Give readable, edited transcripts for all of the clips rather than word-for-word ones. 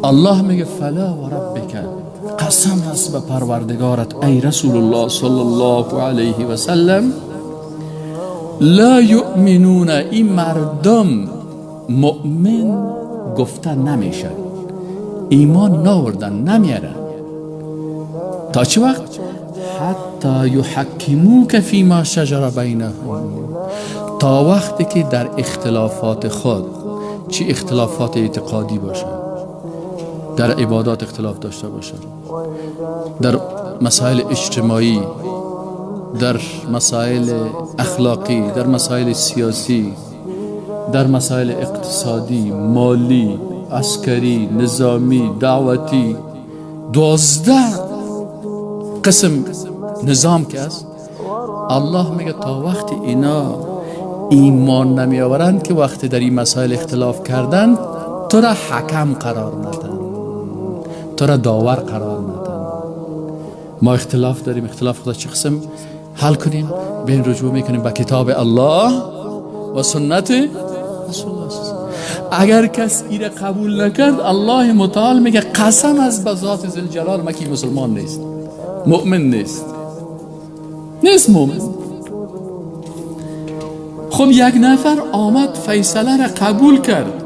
الله میگه فلا و ربک، قسم هست به پروردگارت ای رسول الله صلی الله علیه و سلم، لا یؤمنون، این مردم مؤمن گفته نمیشن، ایمان ناوردن، نمیارن. تا چه وقت؟ حتی یحکموک فیما شجر بینهم، تا وقتی که در اختلافات خود، چه اختلافات اعتقادی باشه، در عبادات اختلاف داشته باشه، در مسائل اجتماعی، در مسائل اخلاقی، در مسائل سیاسی، در مسائل اقتصادی، مالی، عسکری، نظامی، دعوتی، 12 قسم نظام که است. الله میگه تا وقتی اینا ایمان نمی آورند که وقتی در این مسائل اختلاف کردن تو را حکم قرار ندن، تو را داور قرار ندن. ما اختلاف داریم، اختلاف خدا چه قسم حل کنیم؟ بین رجوع میکنیم به کتاب الله و سنت رسول الله. اگر کس ایره قبول نکرد، الله متعال میگه قسم از به ذات ذوالجلال مکی مسلمان نیست، مؤمن نیست، نیست مؤمن. خب یک نفر آمد فیصله را قبول کرد،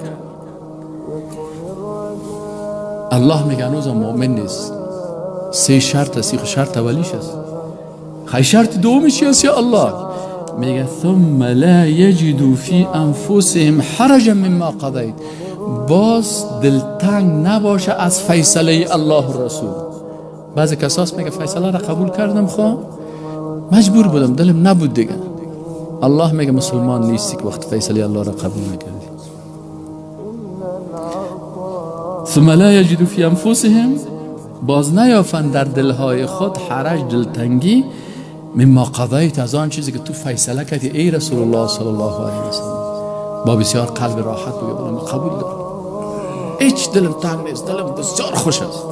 الله میگه هنوز مؤمن نیست. سه شرط است، شرط اولیش است. خی شرط دومش است یا الله؟ میگه ثم لا یجدوا فی انفسهم حرجا مما قضیت، باز دلتنگ نباشه از فیصله الله و رسول. بعضی کساس میگه فیصله را قبول کردم، خب مجبور بودم، دلم نبود دیگه. الله میگه مسلمان نیستی که وقت فیصله الله را قبول نکردی. ثم لا یجدوا فی انفسهم، باز نیافند در دلهای خود حرج، دلتنگی، مما قضیت، از آن چیزی که تو فیصله کردی ای رسول الله صلی الله علیه و سلم. با بسیار قلب راحت بگه من قبول دارم، هیچ دلم تنگ نیست، دلم بسیار خوش است.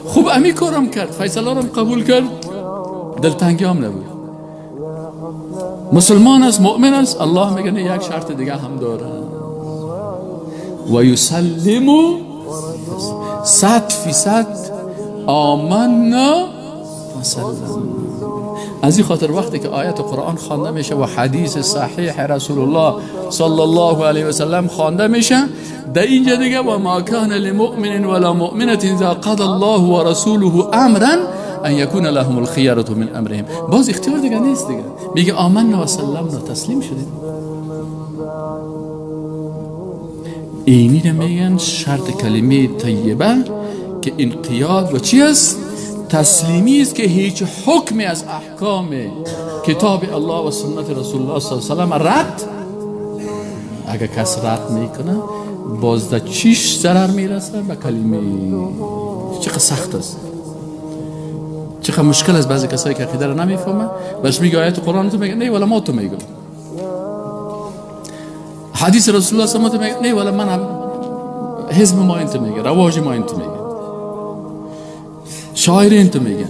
خوب امی کارم کرد، فیصله رم قبول کرد، دلتنگی هم نبود، مسلمان است، مؤمن است. الله میگه نه، یک شرط دیگه هم داره، و یسلم 100% آمنا و سلم. از این خاطر وقتی که آیت قرآن خوانده میشه و حدیث صحیح رسول الله صلی الله علیه و سلم خوانده میشه، در اینجا دیگه و ما کان لمؤمن ولا مؤمنة اذا قضى الله ورسوله امرا ان یکون لهم الخیرة من امرهم. باز اختیار دیگه نیست دیگه، میگه آمنا و سلمنا، تسلیم شدیم. اینی رو میگن شرط کلمه طیبه که انقیاد و چی است؟ تسلیمی است که هیچ حکمی از احکام کتاب الله و سنت رسول الله صلی الله علیه و سلم رد، اگر کس رد میکنه باز در چیش ضرر میرسه؟ به کلمه. چقدر سخت است، چقدر مشکل است. بعضی کسایی که عقیده رو نمیفهمه بهش میگه آیت قرآن تو میگه نه ولی ما تو میگم، حدیث رسول الله صلی الله علیه و میگه نه ولی من هم حزب ما این تو میگه، رواج ما این تو میگه، شاعر این تو میگه.